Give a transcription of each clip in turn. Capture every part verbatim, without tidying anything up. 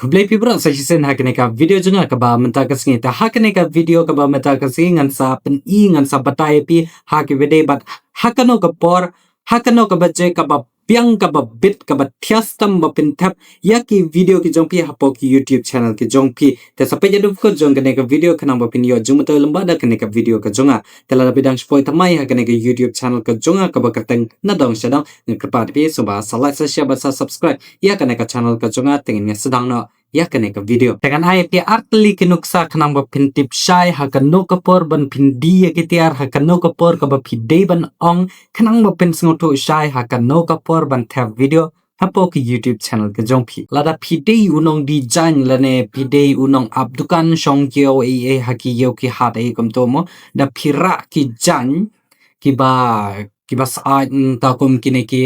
Khublei phi baroh sa shisien ha kane ka video jong nga kaba mynta ka sngi. Te ha kane ka video kaba mynta ka sngi ngan sa pyni, ngan sa batai phi ha ki video bad ha kano ka por, ha kano ka baje kaba biang, kaba bit, kaba thiah stem ba phin thep ïa ki video ki jong phi hapoh ki YouTube channel ki jong phi. Te sa peit haduh kut jong kane ka video khnang ba phin ïoh jingmyntoi lyngba da kane ka video ka jong nga. Te lada phi dang shu poi thymmai ha kane ka YouTube channel ka jong nga kaba kyrteng Nadong Shadong, nga kyrpad ïa phi sngewbha sa like, sa share bad sa subscribe ïa kane ka channel ka jong nga, te ngin ïa sdang noh ïa kane ka video. Te ngan ai ïa phi ar tylli ki nuksa khnang ba phin tip shai ha kano ka por ban phin die ïa ki tiar, ha kano ka por kaba phi dei ban ong khnang ba phin sngewthuh shai ha kano ka por ban thep video hapoh ki YouTube channel ka jong phi. Lada phi dei u nongdie jaiñ lane phi dei u nongap dukan shong kiaw ei ei ha ki ïew ki hat ei kumto mo, da phi rah ki jaiñ kiba, kiba syaid nangta kum kine ki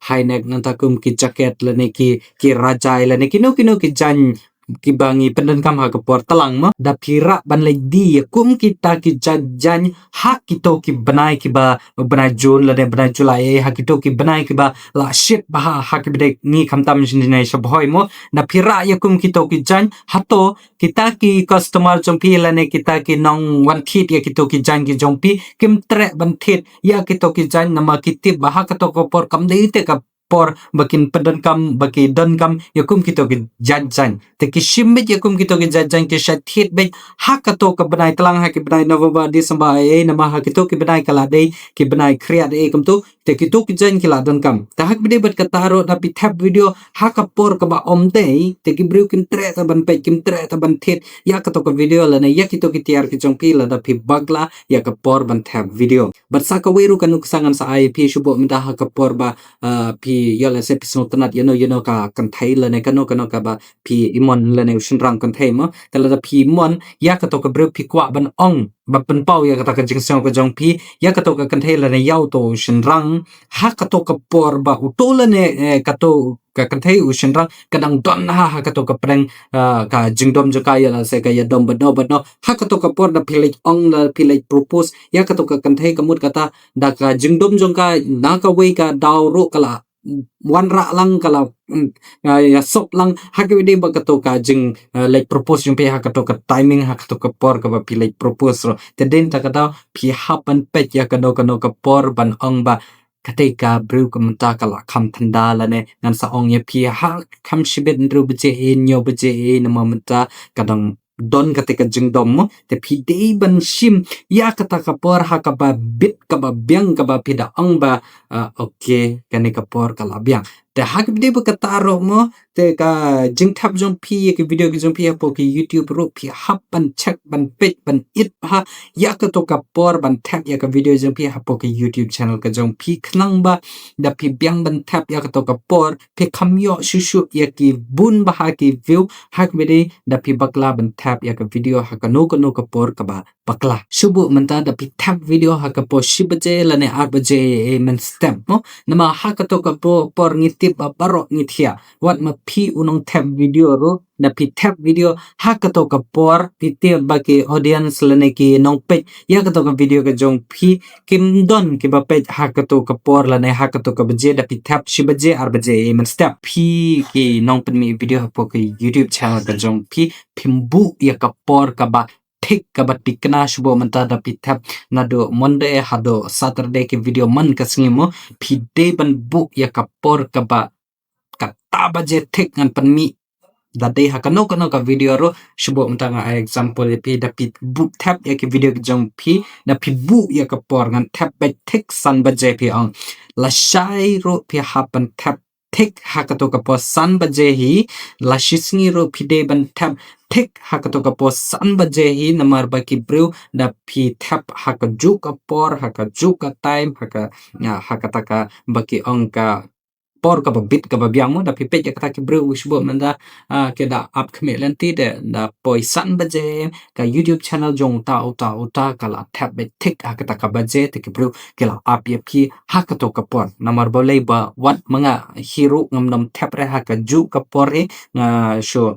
high neck nangta kum ki jacket lane ki, ki rajai lane kino kino ki jaiñ kiba ngi pyndonkam ha ka por tlang mo, da phi rah ban leit die ïa kum kita ki jaiñ jaiñ ha kito ki bnai kiba bnai June lane bnai July, ha kito ki bnai kiba la shit bha ha ki bnai ngi khamtam jinai sha Bhoi mo, da phi rah ïa kum kito ki jaiñ, hato kita ki customer jong phi lane kita ki nongwan thied ïa kito ki jaiñ ki jong phi kim treh ban thied ïa kito ki jaiñ, namar ki tip ba ha kato ka por kam dei te ka por ba kin pyndonkam, ba ki donkam ïa kum kito ki jaiñ jaiñ. Te ki shim beit ïa kum kito ki jaiñ jaiñ, ki shah thied beit ha kato ka bnai tlang, ha ki bnai November, December ei ei, namar ha kito ki bnai ka la dei ki bnai khriat ei kumto. Te kito ki jaiñ ki la donkam. Te ha kaba ïadei bad kata ruh da phi thep video ha ka por kaba ym dei, te ki briew kim treh ta ban peit, kim treh ta ban thied ïa kato ka video lane ïa kito ki tiar ki jong phi lada phi bakla ïa ka por ban thep video. Bad sa kawei ruh ka nuksa ngan sa ai ïa phi, shu buh mynta ha ka por ba, ah, phi ïoh lehse phi sngewtynnad ïano ïano ka kynthei lane kano kano kaba phi i mon lane u shynrang kynthei mo. Te lada phi i mon ïa kato ka briew phi kwah ban ong ba pynpaw ïa kata ka jingsngew ka jong phi ïa kato ka kynthei lane ïa uto u shynrang ha kato ka por ba uto lane, eh, kato ka kynthei u shynrang ka dang don ha, ha kato ka pdeng, ah, ka jingdom jong ka, ïa lehse ka ïadom bad no bad no, ha kato ka por da phi leit ong, da phi leit propose ïa kato ka kynthei, ka mut kata da ka jingdom jong ka na kawei ka daw ruh ka la wanrah lang, ka la, mm, ïa, ïa sop lang, ha kaba ïadei bad kato ka jing, eh, leit propose jong phi ha kato ka timing, ha kato ka por kaba phi leit propose ruh. Te dei na kata ka daw phi hap ban peit ïa kano kano ka por ban ong ba kata ka briew ka mynta ka la kham thnda lane ngan sa ong ïa phi ha kham shibit hynriew baje ei, hynñiew baje ei, namar mynta ka dang don kata ka jingdom mo. Te phi dei ban shim ïa kata ka por ha kaba bit, kaba biang, kaba phi da ong ba, ah, okay, kane ka por ka la biang. Te ha kaba ïadei bad kata ruh mo, te ka jingthep jong phi ïa ki video ki jong phi hapoh ki YouTube ruh phi hap ban check, ban peit, ban ïeit bha ïa kato ka por ban thep ïa ka video jong phi hapoh ki YouTube channel ka jong phi, khnang ba da phi biang ban thep ïa kato ka por phi kham ïoh shuh shuh ïa ki bun bha ki view, ha kaba ïadei da phi bakla ban thep ïa ka video ha kano kano ka por kaba bakla. Shu buh mynta da phi thep video ha ka por shi baje lane ar baje ei ei mynstep mo. Namar ha kato ka por, por ngi tip ba baroh ngi thiah. Wat ma phi u nongthep video ruh, da phi thep video ha kato ka por phi tip ba ki audience lane ki nongpeit ïa kato ka video ka jong phi kim don kiba peit ha kato ka por lane ha kato ka baje, da phi thep shi baje ar baje ei ei mynstep. Phi ki nongpynmih video hapoh ki YouTube channel ka jong phi, phim buh ïa ka por kaba thik, kaba thikna. Shu buh mynta da phi thep naduh Monday haduh Saturday ki video man ka sngi mo, phi dei ban buh ïa ka por kaba kata baje thik ngan pynmih. Da dei ha kano kano ka video ruh, shu buh mynta nga ai example ïa phi, da phi buh thep ïa ki video ki jong phi, da phi buh ïa ka por ngan thep beit thik san baje phi ong. Lashai ruh phi hap ban thep thik ha kato ka por san baje hi, la shisngi ruh phi dei ban thep thik ha kato ka por san baje hi, namar ba ki briew da phi thep ha kajuh ka por, ha kajuh ka time, ha ka, ah, ha kata kaba ki ong ka por kaba bit kaba biang mo, da phi peit ïa kata ki briew shu buh mynta, ah, ki da ap khmih lynti de, da poi san baje ka YouTube channel jong uta uta uta ka la thep beit thik ha kata ka baje, te ki briew ki la ap ïa phi ha kato ka por. Namar balei? Ba wat ma nga hi ruh ngam nym thep re ha kajuh ka por hi, nga shu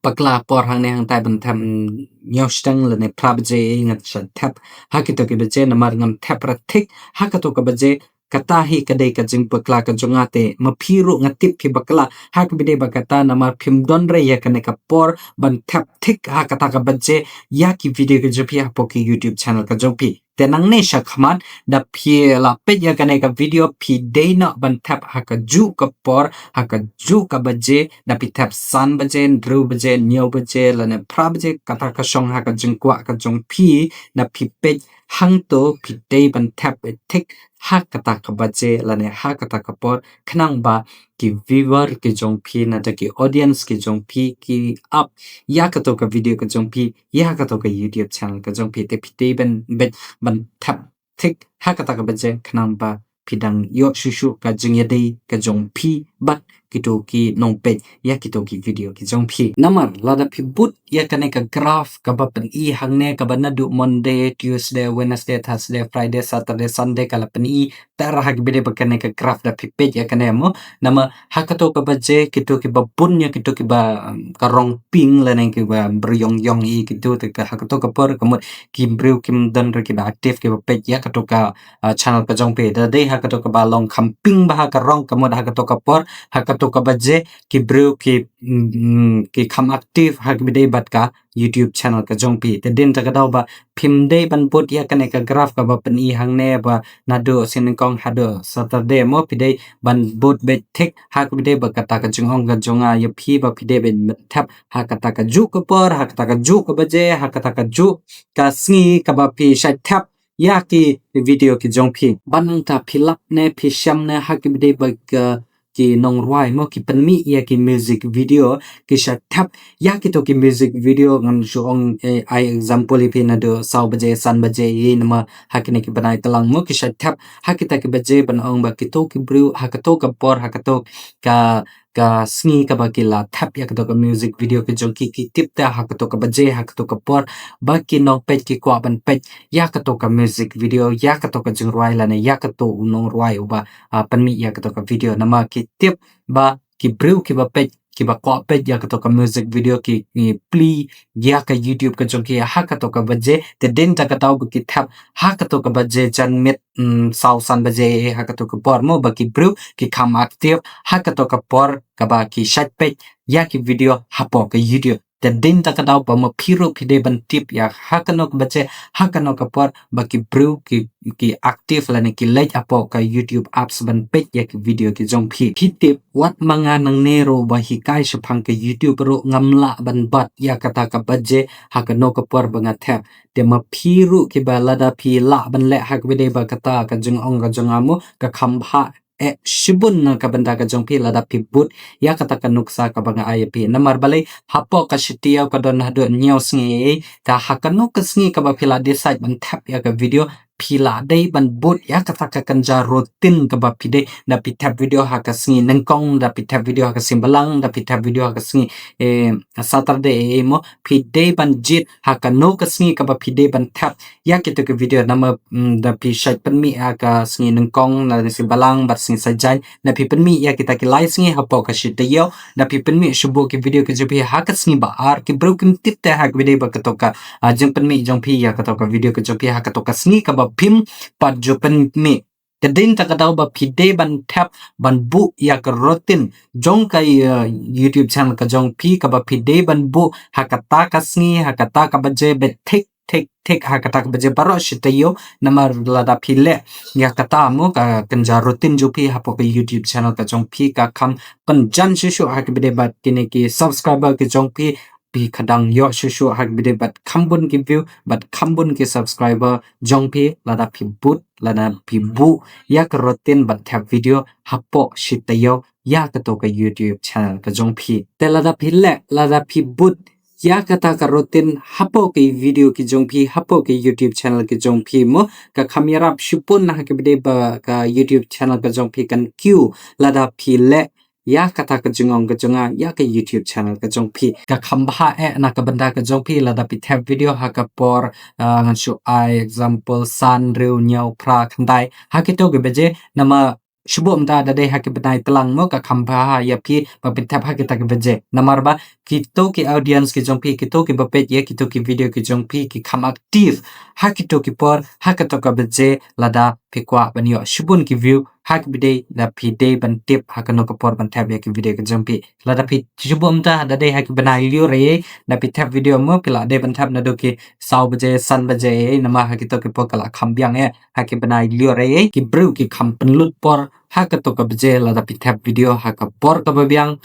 bakla por hangne hangtai ban thep, mm, hynñiew shiteng lane phra baje nga shu thep ha kito ki baje, namar ngam thep re thik ha kato ka baje Kata hi ka dei ka jingbakla ka jong nga te, ma phi ruh nga tip phi bakla ha kaba dei ba kata, namar phim don re ïa kane ka por ban thep thik ha kata ka baje ïa ki video ka jong phi hapoh ki YouTube channel ka jong phi. Te nangne shakhmat da phi la peit ïa kane ka video, phi dei noh ban thep ha kajuh ka por, ha kajuh ka baje, da phi thep san baje, hynriew baje, hynñiew baje lane phra baje, kata ka shong ha ka jingkwah ka jong phi. Da phi peit hangto phi dei ban thep thik ha kata ka baje lane ha kata ka por, khnang ba ki viewer ki jong phi, nangta ki audience ki jong phi ki ap ïa kato ka video ka jong phi ïa kato ka YouTube channel ka jong phi. Te phi dei ban, ban, ban thep thik ha kata ka baje, khnang ba phi dang ïoh shuh shuh ka jingïadei ka jong phi bad kito ki nongpeit ïa kito ki video ki jong phi. Namar lada phi bud ïa kane ka graph kaba pyni hangne, kaba naduh Monday, Tuesday, Wednesday, Thursday, Friday, Saturday, Sunday ka la pyni ter ha kaba dei ba kane ka graph, da phi peit ïa kane mo. Namar ha kato ka baje kito kiba bun ïa kito kiba, um, ka rong pink lane kiba byrïong ïong ïa kito, te ka ha kato ka por ka mut ki briew kim don re kiba active kiba peit ïa kato ka, ah, channel ka jong phi. Da dei ha kato kaba long kham pink bha ha ka rong ka mut ha kato ka por, ha kato ka baje ki briew ki, mm, ki kham active ha kaba dei bad ka YouTube channel ka jong phi. Te dei na kata ka daw ba phim dei ban bud ïa kane ka graph kaba pyni hangne ba naduh sngi nyngkong haduh Saturday mo, phi dei ban bud beit thik ha kaba dei ba kata ka jingong ka jong nga ïa phi ba phi dei ban thep ha kata kajuh ka por, ha kata kajuh ka baje, ha kata kajuh ka sngi kaba phi shait thep ïa ki video ki jong phi. Bad nangta phi lap ne phi shem ne ha kaba dei ba ka ki nongrwai mo ki pynmih ïa ki music video, ki shait thep ïa kito ki music video, ngan shu ong, eh, ai example ïa phi naduh saw baje, san baje ïa, namar ha kine ki bnai tlang mo ki shait thep ha kita ki baje, ban ong ba kito ki briew ha kato ka por, ha kato ka, ka sngi kaba ki la thep ïa kato ka music video ka jong ki, ki tip te ha kato ka baje, ha kato ka por ba ki nongpeit ki kwah ban peit ïa kato ka music video, ïa kato ka jingrwai lane ïa kato u nongrwai uba, ah, pynmih ïa kato ka video. Namar ki tip ba ki briew kiba peit, kiba kwah peit ïa kato ka music video ki, ki plie ïa ka YouTube ka jong ki ha kato ka baje. Te dei na kata ka daw ba ki thep ha kato ka baje janmiet, mm, saw san baje ha kato ka por mo ba ki briew ki kham active ha kato ka por kaba ki shait peit ïa ki video hapoh ka YouTube. Te dei na kata ka daw ba ma phi ruh phi dei ban tip ïa ha kano ka baje, ha kano ka por ba ki briew ki, ki active lane ki leit hapoh ka YouTube apps ban peit ïa ki video ki jong phi. Phi tip wat ma nga nangne ruh ba hikai shaphang ka YouTube ruh ngam lah ban bat ïa kata ka baje ha kano ka por ba nga thep. Te ma phi ruh kiba lada phi lah ban leh ha kaba dei ba kata ka jingong ka jong nga mo, ka kham bha eh shibun na ka bynta ka jong phi lada phi bud ïa kata ka nuksa kaba nga ai ïa phi. Namar balei, hapoh ka shi taïew ka don haduh hynñiew sngi, te ha kano ka sngi kaba phi la decide ban thep ïa ka video, phi la dei ban bud ïa kata ka kynja routine kaba phi dei, da phi thep video ha ka sngi nyngkong, da phi thep video ha ka sngi balang, da phi thep video ha ka sngi, eh, Saturday, eh, mo, phi dei ban jied ha kano ka sngi kaba phi dei ban thep ïa kito ki video. Namar, mm, da phi shait pynmih ha ka sngi nyngkong, da sngi balang bad sngi saitjaiñ, da phi pynmih ïa kita ki lai sngi hapoh ka shi taïew, da phi pynmih shu bud ki video ki jong phi ha ka sngi ba ar, ki briew kim tip te ha kaba dei ba kato ka, ah, jingpynmih jong phi ïa kato ka video ki jong phi ha kato ka sngi kaba phim pat ju pynmih. Te dei na kata ka daw ba phi dei ban thep ban bud ïa ka routine jong ka, eh, YouTube channel ka jong phi kaba phi dei ban bud ha kata ka sngi, ha kata ka baje beit thik thik thik, ha kata ka baje baroh shi taïew. Namar lada phi leh ïa kata mo, ka kynja routine jong phi hapoh ka YouTube channel ka jong phi ka kham pynjan shuh shuh ha kaba dei bad kine ki subscriber ki jong phi, phi khadang ïoh shuh shuh ha kaba dei bad kham bun ki view bad kham bun ki subscriber jong phi lada phi bud, lada phi bud ïa ka routine ban thep video hapoh shi taïew ïa kato ka YouTube channel ka jong phi. Te lada phi leh, lada phi bud ïa kata ka routine hapoh ki video ki jong phi, hapoh ki YouTube channel ki jong phi mo, ka kham ïarap shibun ha kaba dei ba ka YouTube channel ka jong phi kan kiew lada phi leh ïa kata ka jingong ka jong nga ïa ka YouTube channel ka jong phi. Ka kham bha eh na ka bynta ka jong phi lada phi thep video ha ka por, ah, ngan shu ai example san, hynriew, hynñiew, phra, khyndai, ha kito ki baje, namar Shu buh mynta da dei ha ki bnai tlang mo ka kham bha ïa phi ba phi thep ha kita ki baje. Namar ba kito ki audience ki jong phi, kito kiba peit ïa kito ki video ki jong phi ki kham active ha kito ki por, ha kito ki baje lada phi kwah ban ïoh shibun ki view ha kiba dei, da phi dei ban tip ha kano ka por ban thep ïa ki video ki jong phi. Lada phi shu buh mynta da dei ha ki bnai lyiur ei, da phi thep video mo phi la dei ban thep naduh ki saw baje, san baje ei, namar ha kito ki por ka la kham biang ei, ha ki bnai lyiur ei, ki briew ki kham pynlut por ha kato ka baje lada phi thep video ha ka por kaba biang,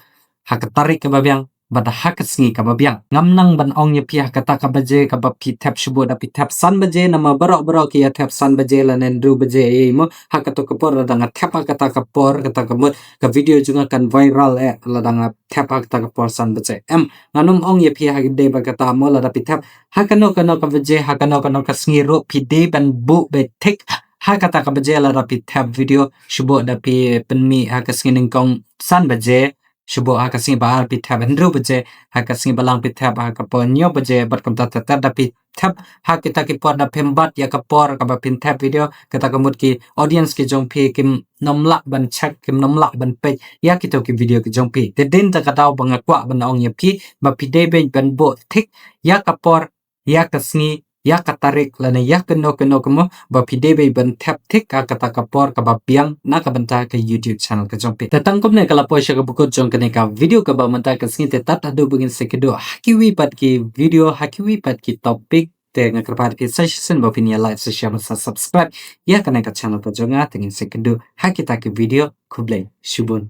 ha ka tarik kaba biang, bad ha ka sngi kaba biang. Ngam nang ban ong ïa phi ha kata ka baje kaba phi thep, shu buh da phi thep san baje, namar baroh baroh ki ïa thep san baje lane hynriew baje ei mo. Ha kato ka por lada nga thep ha kata ka por, kata ka mut ka video jong nga kan viral ei, lada nga thep ha kata ka por san baje. Em, ngan ym ong ïa phi ha ki dei ba kata mo, lada phi thep ha kano kano ka baje, ha kano kano ka sngi ruh phi dei ban buh beit thik ha kata ka baje lada phi thep video. Shu buh da phi pynmih ha ka sngi nyngkong san baje, shu buh ha ka sngi ba ar phi thep hynriew baje, ha ka sngi ba lang phi thep ha ka por hynñiew baje, bad kumta ter ter. Da phi thep ha kita ki por da phim bat ïa ka por kaba phin thep video, kata ka mut ki audience ki jong phi kim nym lah ban check, kim nym lah ban peit ïa kito ki video ki jong phi. Te dei na kata ka daw ba nga kwah ban ong ïa phi ba phi dei beit ban buh thik ïa ka por, ïa ka sngi, ïa ka tarik lane ïa kano kano ka mo, ba phi dei beit ban thep thik ha kata ka por kaba biang na ka bynta ka YouTube channel ka jong phi. Te tang kumne ka la poi sha kaba kut jong kane ka video kaba mynta ka sngi. Te tad haduh ba ngin sa ïakynduh ha kiwei pat ki video, ha kiwei pat ki topic, te nga kyrpad ïa phi sa shisien ba phin ïa like, sa share bad sa subscribe ïa kane ka channel ka jong nga. Te ngin sa ïakynduh ha kita ki video. Khublei shibun.